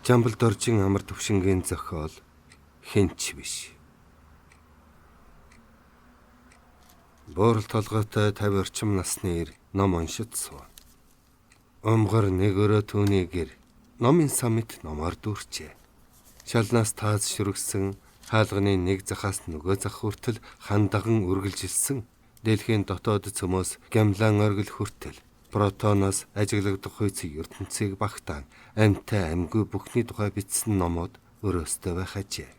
Жамбал доржин амар төвшингийн зохиол хинч биш. Буурал толгойтой 50 орчим насны эр ном уншиж суув. Умгар нэг өрөө түүний гэр номын самит номоор дүүрчээ. Шалнаас тааз шүргсэн хаалганы нэг захаас нөгөө зах хүртэл хандаган үргэлжилсэн дэлхийн дотоод цөмөөс гямлан оргил хүртэл протоноос ажиглагдах хүйц ертөнцийг багтаан амьтай амьгүй бүхний тухай бичсэн номууд өрөөстэй байх ажээ.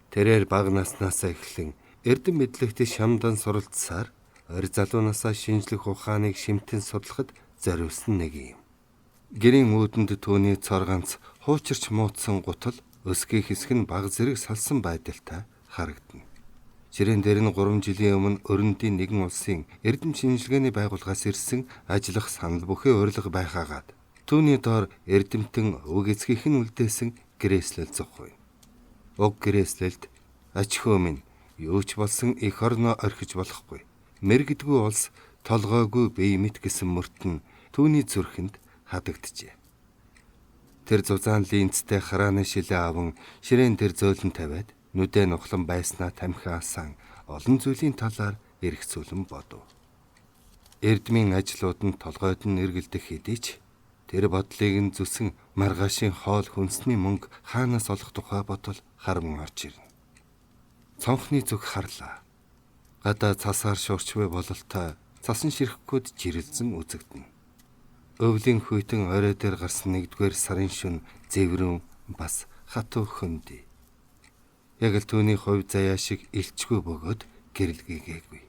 Тэрээр бага наснаас эхлэн эрдэм мэдлэгт шамдан суралцсаар орь залуунаасаа шинжлэх ухааныг шимтэн судлахад зориулсан нэг юм. Гэрийн үүдэнд түүний цор ганц хуучирч муудсан гутал өсгийн хэсэг нь баг зэрэг салсан байдалтай харагдана. Ширээн дээр нь 3 жилийн өмнө өрөндийн нэгэн улсын эрдэм шинжилгээний байгууллагаас ирсэн ажиллах санал бүхий урилга байхаагаад түүний доор эрдэмтэн өвөг эцгийнх нь үлдээсэн гэрээслэл зогхуй. Уг гэрээслэлд ач хөө минь юу ч болсон эх орноо орхиж болохгүй. Мэргэдгүй улс толгойгүй бие мэт гэсэн мөрт нь түүний зүрхэнд хадагджээ. Тэр зузаан линзтэй харааны шилээ аван ширээн дээр зөөлөн тавиад нүдэ нухлан байснаа тамхиасан олон зүйлийн талаар эргцүүлэн бодов. Эрдмийн ажлууд нь толгойд нь эргэлдэх хэдий ч тэр бодлыг нь зүсэн маргаашийн хоол хүнсний мөнгө хаанаас олох тухай бодол харамн орж ирнэ. Цонхны зүг харлаа. Гадаа цасаар шуурчвэ бололтой цасан ширхгүүд жирэлзэн үзэгдэнэ. Өвлийн хүйтэн орой дээр гарсан нэгдүгээр сарын шөнө зэврэн бас хатуу хөндөй. Яг л түүний хувь заяа шиг илчгүй бөгөөд гэрэлгээгээгүй.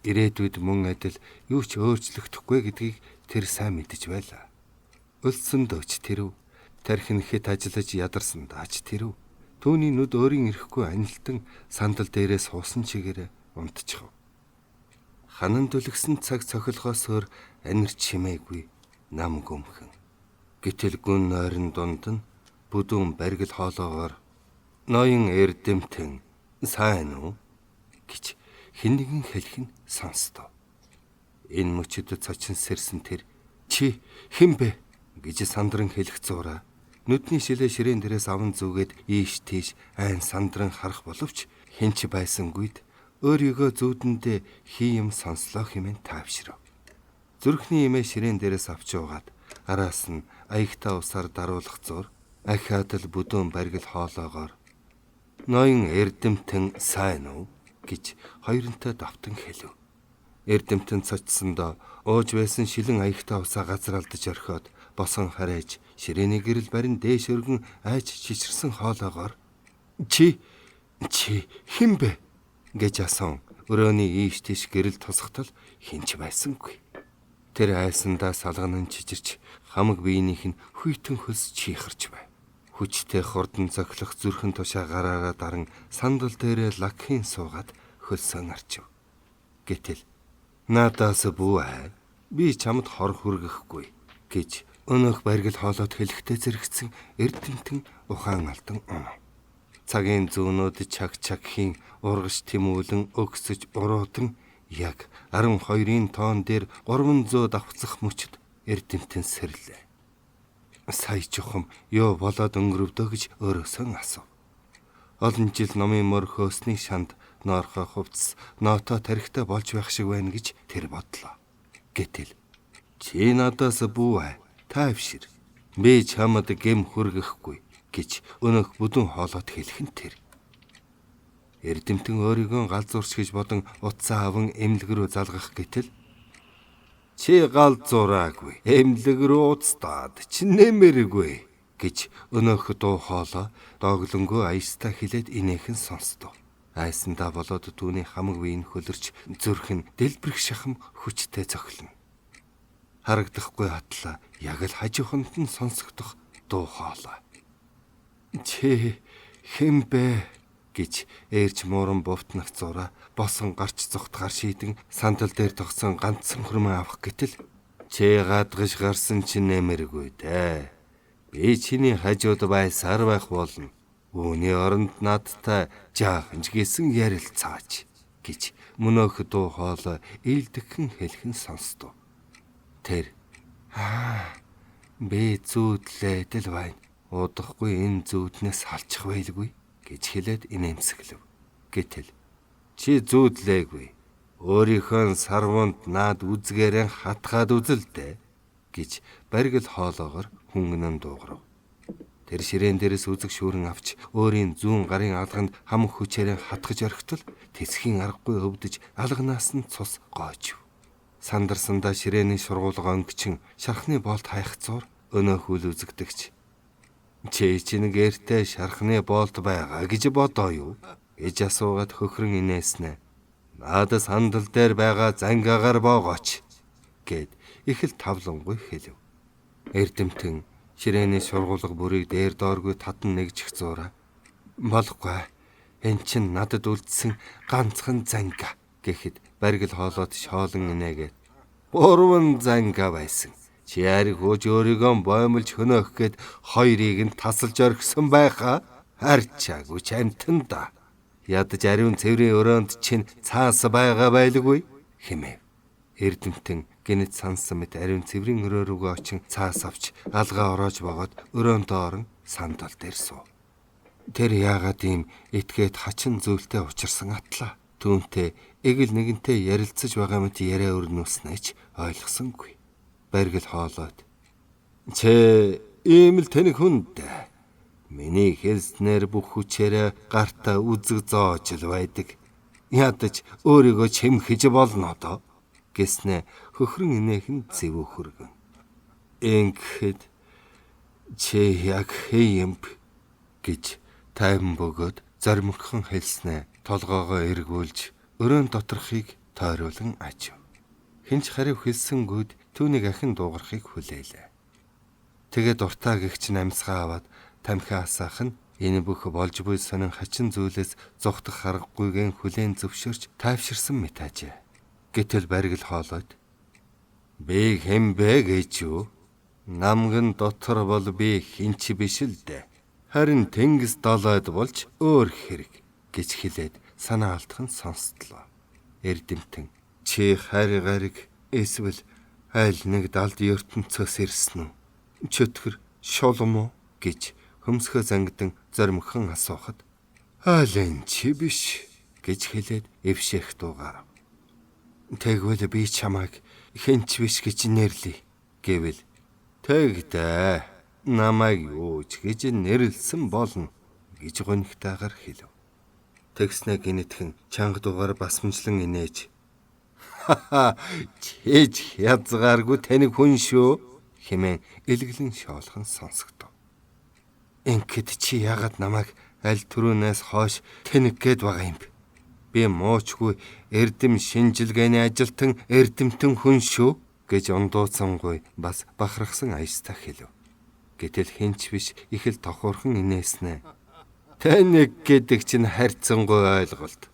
Ирээдүйд мөн адил юу ч өөрчлөгдөхгүй гэдгийг тэр сайн мэдэж байлаа. Өлссөн дөөч тэрв, тархин хэд ажиллаж ядарсан даач тэрв. Түүний нүд өөрийн эрэхгүй анилтан сандал дээрээ суусан чигээр унтчихв. Ханан дүлгсэн цаг цохилгоос өөр анирч чимээгүй нам гүмхэн. Гэтэл гүн нойрон дунд нь бүдүүн баргил хоолоогоор ноён эрдэмтэн сайн уу гэж хэн нэгэн хэлэх нь сонстов. Энэ мөчөд цочин сэрсэн тэр чи хэн бэ гэж сандран хэлэх зураа нүдний шилээ ширээн дээрээс аван зүгээд ийш тийш айн сандран харах боловч хэн ч байсангүйд өөрийгөө зүүдэндээ хий юм сонслоо хэмээн таавшрав. Зүрхний эмээ ширээн дээрээс авч уугаад араас нь аягтай усаар даруулах зур ахиад л бүдүүн баргил хоолоогоор ноён эрдэмтэн сайн уу гэж хоёрынтой давтан хэлв. Эрдэмтэн цочсондоо ууж байсан шилэн аягтай усаа газар алдаж орхиод босон харайж ширээний гэрэл барин дээш өргөн айч чичирсэн хоолоогоор чи чи хэн бэ гэж асуун. Өрөөний ийш тийш гэрэл тусахтал хэн ч байсангүй. Тэр айсандаа салганан чичирч хамаг биенийх нь хүйтэн хөлс чийхэрч байв. Хүчтэй хурдан цохилох зүрхэн тушаа гараараа даран сандал дээрээ лакхийн суугаад хөлсөө нарчив. Гэтэл надаас бүү ай. Би чамд хор хүргэхгүй гэж өнөөх баргил хоолойд хэлэхдээ зэрэгцэн эрдэмтэн ухаан алдан унав. Цагийн зүүнүүд чаг чагхийн ургаш тэмүүлэн өгсөж уруудан яг 12-ын тоон дээр 300 давхцах мөчд эрдэмтэн сэрлээ. Сая чухам ёо болоод өнгөрөвдөө гэж өөрөөсөө асуув. Олон жил номын мөр хөөсний шанд ноорхой хувцас ноотоо тарихтай болж байх шиг байна гэж тэр бодлоо. Гэтэл чи надаас бүү ай тайвшир. Би чамд гэм хүргэхгүй гэж өнөөх бүдүүн хоолойд хэлэх нь тэр. Эрдэмтэн өөрийгөө гал зурч гэж бодон утсаа аван эмнэлэг рүү залгах гэтэл чи гал зураагүй эмнэлэг рүү уцтаад чи нэмэргүй гэж өнөөх дуу хоолой дооглонгүй аястай хэлээд инээхэн сонстов. Айсандаа болоод түүний хамаг биеийн хөлөрч зүрх нь дэлбэрэх шахам хүчтэй цохилно. Харагдахгүй хатлаа яг л хажууханд нь сонсогдох дуу хоолой. Чи хэн бэ гэж ээрч мууран бувтнах зураа босон гарч зугтахаар шийдэн сандал дээр тогтсон ганцхан хөрмөө авах гэтэл чи гадгаш гарсан чинь нэмэргүй дээ. Би чиний хажууд байсаар байх болно. Үүний оронд надтай жаахан ч гэсэн ярилцаач гэж мөнөөх дуу хоолой ээлдэхэн хэлхэн сонстов. Тэр аа би зүүдлээд л байна. Удахгүй энэ зүүднээс халчих байлгүй гэж хэлээд инээмсэглэв. Гэтэл чи зүүдлээгүй. Өөрийнхөө сарвуунд наад үзгээрэн хатгаад үзэлдэ гэж баригл хоолоогоор хүнгэнэн дуугарав. Тэр ширээн дээрээс үзэг шүүрэн авч өөрийн зүүн гарын алганд хам хүчээрээ хатгаж орхитол тэсхийн аргагүй өвдөж алганаас нь цус гоожив. Сандарсандаа ширээний шургуулга өнгөчин шархны боолт хайх зур өнөө хүл үзэгдэгч. Чи чинь гэртээ шархны боолт байгаа гэж бодоо юу? Гэж асуугаад хөхрөн инээснэ. Надад сандал дээр байгаа зангаагаар боогооч гэд их л тавлангүй хэлв. Эрдэмтэн ширээний шургуулга бүрийг дээр дооргүй татан нэгжих зуураа. Болохгүй. Эн чинь надад үлдсэн ганцхан занга гэхэд баригл хоолойд шоолон инээгээд 3 занга байсан. Чи ариг хөөж өөрийгөө боомлж хөнөөх гээд хоёрыг нь тасалж орхисон байхаа. Харчаагүй ч амтан да. Ядаж ариун цэврийн өрөөнд чинь цаас байгаа байлгүй хэмээв. Эрдэмтэн гинэт сансан мэт ариун цэврийн өрөө рүүгээ очин цаас авч алгаа ороож богоод өрөөндөө орон сандал дээр суув. Тэр яагаад ийм этгээд хачин зүйлтэй учирсан атлаа. Түүнтэй эгэл нэгэнтэй ярилцаж байгаа мэт яриа өрнүүлснээ ч ойлгосонгүй. Баригл хоолойд. Чи ийм л тэнэг хүн дээ. Миний хэлснээр бүх хүчээрээ гартаа үзэг зоож л байдаг. Ядаж өөрийгөө чимхэж болно доо гэснэ хөхрөн инээх нь зэвүү хөргөн. Ингэхэд чи яг хий юм гэж тайван бөгөөд зоримгхон хэлснэ толгоогоо эргүүлж өрөөн доторхыг тойруулан ажив. Хинч хариу хэлсэнгүйд түүнийг ахин дуугарахыг хүлээлээ. Тэгээ дуртай гэгч намсгаа аваад тамхи асаах нь энэ бүх болж буй сонин хачин зүйлээс зугтах аргагүйгэн хүлээн зөвшөөрч тайвширсан мэт ажээ. Гэтэл баригл хоолойд би хэн бэ гэж юу? Намган дотор бол би хинч биш л дээ. Харин тэнгис долойд болж өөр хэрэг гэж хэлээд санаа алдах нь сонсдлоо. Эрдэмтэн чи хайр гариг эсвэл айл нэг далд ертөнцөөс ирсэн үү? Чөтгөр шулам уу гэж хөмсгөө зангидан зоримхон асуухад айл энэ чи биш гэж хэлээд эвшээх дуугарав. Тэгвэл би чамайг хинч биш гэж нэрлэе гэвэл тэгдэ намайг юу ч гэж нэрлсэн болно гэж гонхтайгаар хэлв. Тэгснэ гинэтхэн чанга дугаар басмжлан инээж ха чиж язгааргүй тэнэг хүн шүү хэмээн элэглэн шоолхон сонсогдов. Ингээд чи яагаад намайг аль түрүүнээс хойш тэнэг гээд байгаа юм бэ? Би муучгүй эрдэм шинжилгээний ажилтан эрдэмтэн хүн шүү гэж ундууцсангүй бас бахархсан аястай хэлв. Гэтэл хинч биш их л тохиорхон инээснэ. Тэнэг гэдэг чинь харьцангуй ойлголт.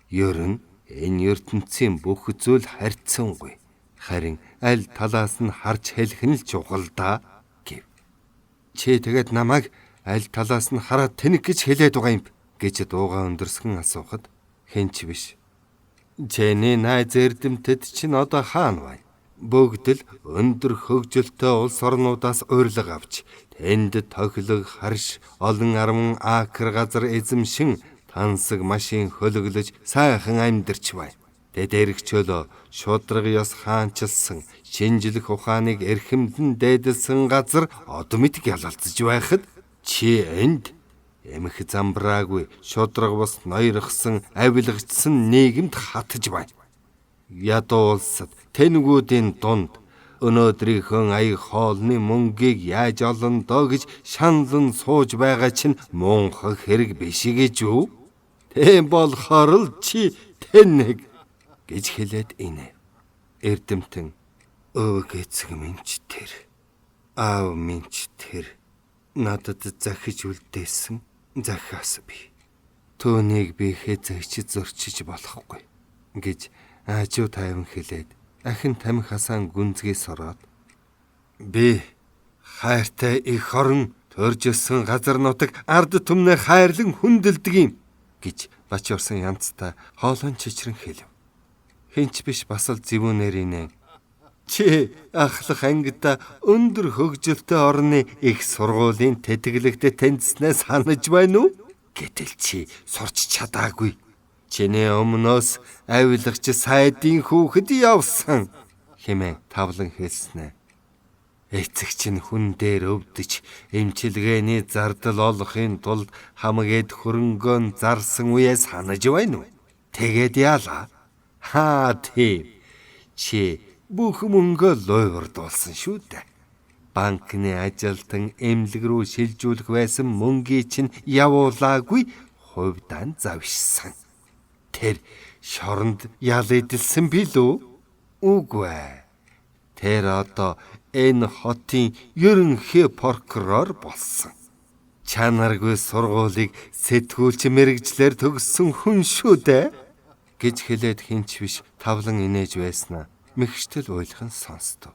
Ер нь энэ ертөнцийн бүх зүйл харьцангуй. Харин аль талаас нь харж хэлэх нь л чухал да гэв. Чи тэгээд намайг аль талаас нь хараад тэнэг гэж хэлээд байгаа юм гэж дуугаа өндөрсгөн асуухад хинч биш. Чиний найз эрдэмтэд чинь одоо хаана вэ? Бүгд л өндөр хөгжилтэй улс орнуудаас урилга авч тэнд тохилог харш олон арван акр газар эзэмшин тансаг машин хөлөглөж сайхан амьдарч бай. Тэд эргчөөлөө шудраг ёс хаанчилсан шинжлэх ухааныг эрхэмлэн дээдэлсэн газар од мэт гялалзаж байхад чи энд эмх замбраагүй шудраг бус ноёрхсон авилгачсан нийгэмд хатж байна. Ядуу улсад тэнгүүдийн дунд өнөөдрийнхөө аяг хоолны мөнгийг яаж олно доо гэж шаналн сууж байгаа чинь мунхаг хэрэг биш гэж юу? Тийм болохоор л чи тэнэг гэж хэлээд инээ. Эрдэмтэн өвөг эцэг минь ч тэр аав минь ч тэр надад захиж үлдээсэн захиас би. Түүнийг би хэзээ ч зөрчиж болохгүй гэж аажуу тайван хэлээд ахин тамхи хасаан гүнзгий сороод би хайртай их орон төрж өссөн газар нутаг ард түмнээ хайрлан хүндэлдэг юм гэж бач орсон янзтай хоолойн чичрэн хэлв. Хинч биш бас л зэвүүнээр инээ. Чи ахлах ангида өндөр хөгжилтэй орны их сургуулийн тэтгэлэгт тэнцснээ санаж байна уу? Гэтэл чи сурч чадаагүй. Чиний өмнөөс авилагч сайдын хүүхэд явсан хэмээн тавлан хэлснэ. Эцэг чинь хүн дээр өвдөж эмчилгээний зардал олохын тулд хамаг эд хөрөнгөө зарсан үеэ санаж байна уу? Тэгээд яалаа. Хаа тийм. Чи бүх мөнгөө луйвардуулсан шүү дээ. Банкны ажилтан эмнэлэг рүү шилжүүлэх байсан мөнгийг чинь явуулаагүй хувьдаан завшсан. Тэр шоронд ял эдэлсэн билүү? Үгүй ээ. Тэр одоо энэ хотын ерөнхий прокурор болсон. Чанаргүй сургуулийг сэтгүүлч мэргэжлээр төгссөн хүн шүү дээ гэж хэлээд хинч биш тавлан инээж байснаа мэгштэл уйлхан сонстов.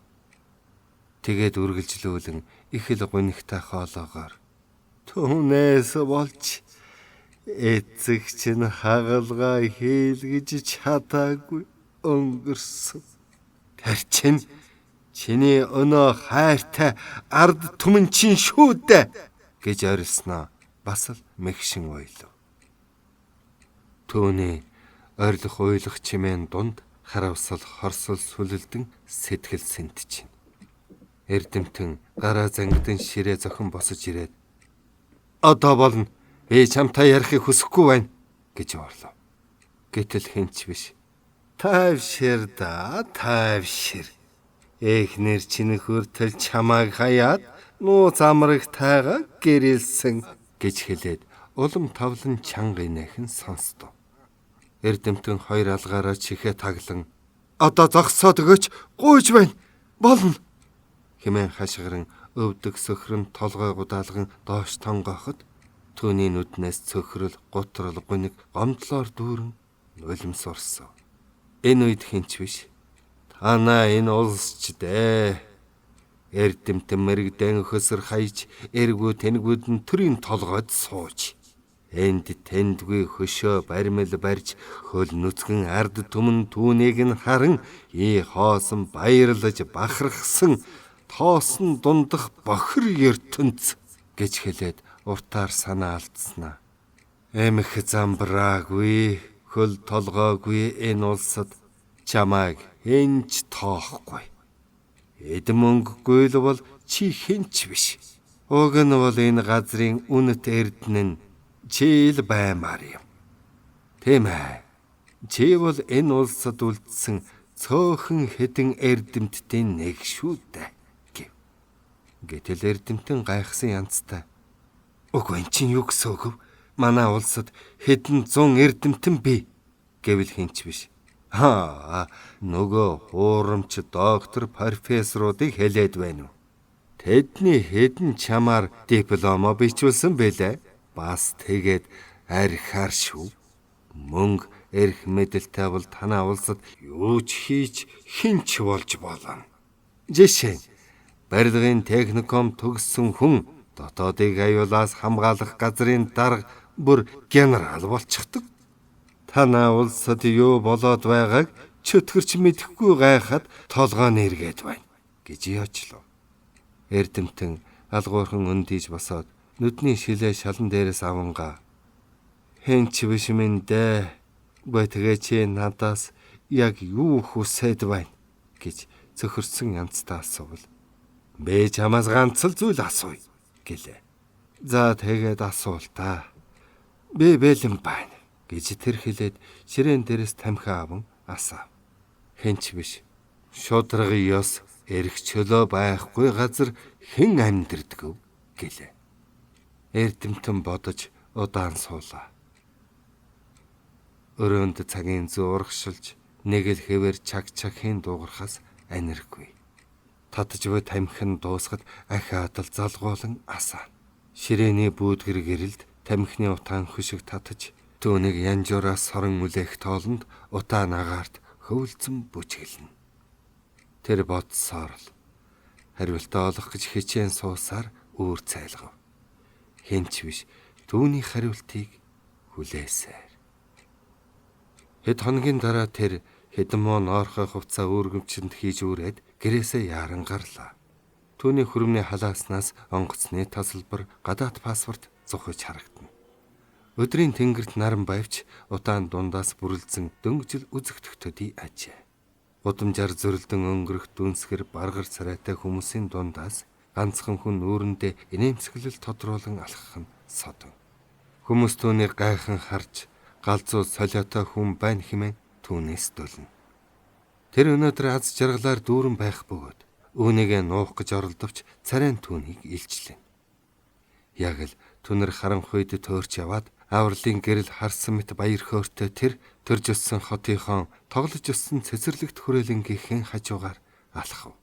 Тэгээд үргэлжлүүлэн их л гунигтай хоолоогоор түүнээс болж эцэг чинь хагалгаа хийлгэж чадаагүй өнгөрсөн. Тэр чинь чиний өнөө хайртай ард түмэн чинь шүү дээ гэж орилсноо бас л мэгшин уйлав. Түүний орилох уйлах чимээн дунд харавсал хорсол сүлэлдэн сэтгэл сэнтчин. Эрдэмтэн гараа зангидан ширээ зохин босож ирээд одоо болно, би чамтай ярихыг хүсэхгүй байна гэж уурлав. Гэтэл хинч биш. Тайвшир да, тайвшир. Эхнэр чинь хүртэл чамайг хаяад нууц амрагтайгаа гэрэлсэн гэж хэлээд улам тавлан чанга инээхэн сонстов. Эрдэмтэн хоёр алгаараа чихээ таглан одоо зогсоод өгөөч, гуйж байна. Болно хэмээн хашгиран өвдөг сөхрөн толгой гудаалган доош тонгооход түүний нүднээс цөхрөл, гутрал, гуниг гомдлоор дүүрэн нулимс урсан. Энэ үед хинч биш. Танаа энэ улсч дээ. Эрдэмтэн мэрэгдэн хөсөр хайж эргүү тэнгүүд нь төрийн толгойд сууж энд тэндгүй хөшөө баримл барьж хөл нүцгэн ард түмэн түүнийг нь харан ий хоосон баярлаж бахархсан тоосон дундах бохир ертөнц гэж хэлээд уртаар санаа алдснаа. Эмх замбраагүй, хөл толгойгүй энэ улсад чамайг хэн ч тоохгүй. Эд мөнгөгүй л бол чи хэн ч биш. Уг нь бол энэ газрын үнэт эрдэнэ нь чи л баймаар юм. Тийм ээ. Чи бол энэ улсад үлдсэн цөөхөн хэдэн эрдэмтдийн нэг шүү дээ гэв. Гэтэл эрдэмтэн гайхсан янзтай. Үгүй эн чинь юу гэсэн үг вэ? Манай улсад хэдэн зуун эрдэмтэн бий гэвэл хинч биш. Аа, нөгөө хуурамч доктор профессоруудыг хэлээд байна уу? Тэдний хэдэн чамаар дипломо бичүүлсэн бэлээ. Бас тэгээд архиар шүү. Мөнгө эрх мэдэлтэй бол танаа улсад юу ч хийж хэн ч болж болно. Жишээ нь барилгын техникум төгссөн хүн дотоодыг аюулаас хамгаалах газрын дарга бүр генерал болчихдог. Танаа улсад юу болоод байгааг чөтгөрч мэдэхгүй гайхаад толгой нэргээд байна гэж яачлав. Эрдэмтэн алгуурхан өндийж босоод нүдний шилээ шалан дээрээс авангаа. Хэн ч биш минь дээ. Гүй тэгээ чи надаас яг юу хүсээд байна гэж цөхөрсөн янзтай асуувал. Би чамаас ганц л зүйл асууя гэлээ. За тэгээд асуул та. Би бэлэн байна гэж тэр хэлээд ширээн дээрээс тамхи аван асаав. Хэн ч биш. Шударга ёс эрх чөлөө байхгүй газар хэн амьдардаг вэ гэлээ. Эрдэмтэн бодож удаан суулаа. Өрөөнд цагийн зүү урагшилж нэг л хэвээр чаг чагхийн дуугархаас аниргүй. Татаж буй тамхин дуусахад ахиад л залгуулan асаа. Ширээний бүүдгэр гэрэлд тамхины утаан хөшиг татаж түүнийг янжуураас сорон үлээх тоолонд утаан агаарт хөвлөцөн бүжиглэнэ. Тэр бодсоор л хариултаа олох гэж хичээн суусаар өөр цайлгав. Хэн ч биш түүний хариултыг хүлээсээр. Хэд хоногийн дараа тэр хэдэн муу ноорхой хувцаа үүргэмчинд хийж үүрээд гэрээсээ яаран гарлаа. Түүний хүрмний халааснаас онгоцны тасалбар, гадаад паспорт зухаж харагдана. Өдрийн тэнгэрт наран байвч удаан дундаас бүрэлдсэн дөнгөжл үзэгдэх төдий ажээ. Гудамжаар зөрөлдөн өнгөрөх дүнсгэр баргар царайтай хүмүүсийн дундаас ганцхан хүн нүүрэндээ инээмсэглэл тодруулан алхах нь содон. Хүмүүс түүнийг гайхан харж галзуу солиотой хүн байна хэмээн түүнээс дүлнэ. Тэр өнөөдөр аз жаргалаар дүүрэн байх бөгөөд үүнийгээ нуух гэж оролдовч царай нь түүнийг илчлэнэ. Яг л түнэр харанхуйд төөрч яваад авралын гэрэл харсан мэт баяр хөөртэй тэр төрж өссөн хотынхон тоглож өссөн цэцэрлэгт хүрээлэнгийнхэн хажуугаар алхав.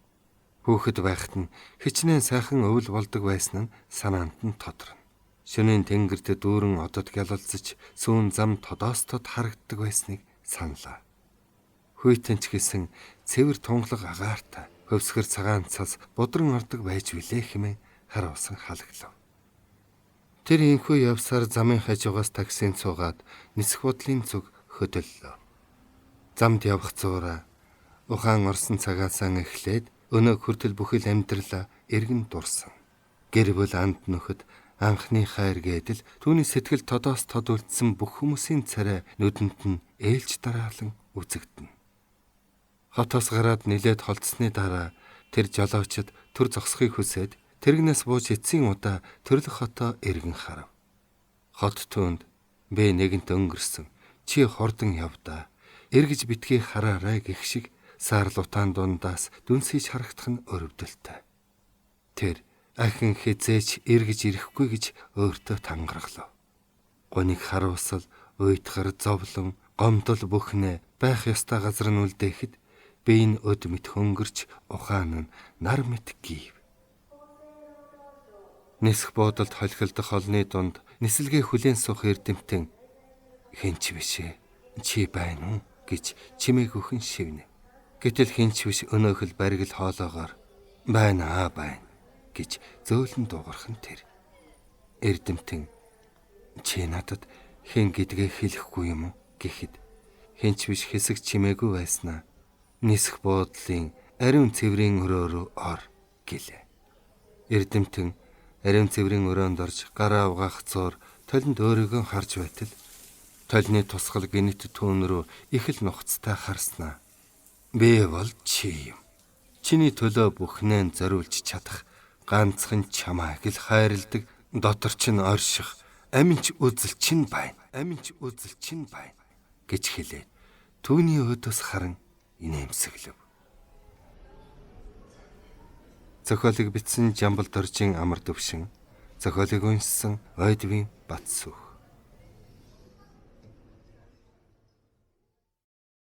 Хүүхэд байхад нь хичнээн сайхан өвөл болдог байсан нь санаанд нь тоторно. Шөнийн тэнгэрт дүүрэн одод гялалзаж сүүн зам тодоос тод харагддаг байсныг саналаа. Хүйтэн ч гэсэн цэвэр тунгалаг агаартай хөвсгөр цагаан цас будран ордог байж билээ хэмээн харуулсан халаглав. Тэр инхүү явсаар замын хажуугаас таксинд суугаад нисэх бодлын зүг хөдөллөө. Замд явах зуураа ухаан орсон цагаасаа эхлээд өнөө хүртэл бүхэл амьдралаа эргэн дурсан. Гэр бүл анд нөхөд анхны хайр гэдэл түүний сэтгэл тодоос тод үлдсэн бүх хүмүүсийн царай нүдэнд нь ээлж дараалан үзэгдэнэ. Хотоос гараад нилээд холдсны дараа тэр жолоочд төр зогсохыг хүсээд тэрэгнээс бууж эцсийн удаа төрлөх хотоо эргэн харав. Хот түүнд би нэгэнт өнгөрсөн. Чи хурдан явдаа. Эргэж битгий хараарай гэх шиг саарл утаан дундаас дүнсгийж харагдах нь өрөвдөлтэй. Тэр ахин хизээч эргэж ирэхгүй гэж өөртөө тангаргалав. Гуниг харуусал, уйтгар, зовлон, гомдол бүхнээ байх ёстой газар нь үлдээхэд би энэ өд мэт хөнгөрч ухаан нь нар мэт гийв. Нисэх буудалд холхилдох олны дунд нисэлгээ хүлээн суух эрдэмтэн хэн ч биш ээ. Чи байна уу гэж чимээгүйхэн шивнэ. Гэтэл хэн ч биш өнөөхөл баригл хоолоогоор байна аа байна гэж зөөлөн дуугарах нь тэр. Эрдэмтэн чи надад хэн гэдгээ хэлэхгүй юм уу гэхэд хэн ч биш хэсэг чимээгүй байснаа нисэх буудлын ариун цэврийн өрөө рүү ор гэлээ. Эрдэмтэн ариун цэврийн өрөөнд орж гараа угаах зуур толинд өөрийгөө харж байтал толины тусгал гинэт түүн рүү их л нухацтай харснаа. Би бол чи юм. Чиний төлөө бүхнээ зориулж чадах ганцхан чамайг л хайрладаг дотор чинь орших аминч үзэл чинь байна. Аминч үзэл чинь байна гэж хэлээд түүний өөдөөс харан инээмсэглэв. Зохиолыг бичсэн Жамбал Доржийн амар төвшин, зохиолыг уншсан Ойдвийн Батсүх.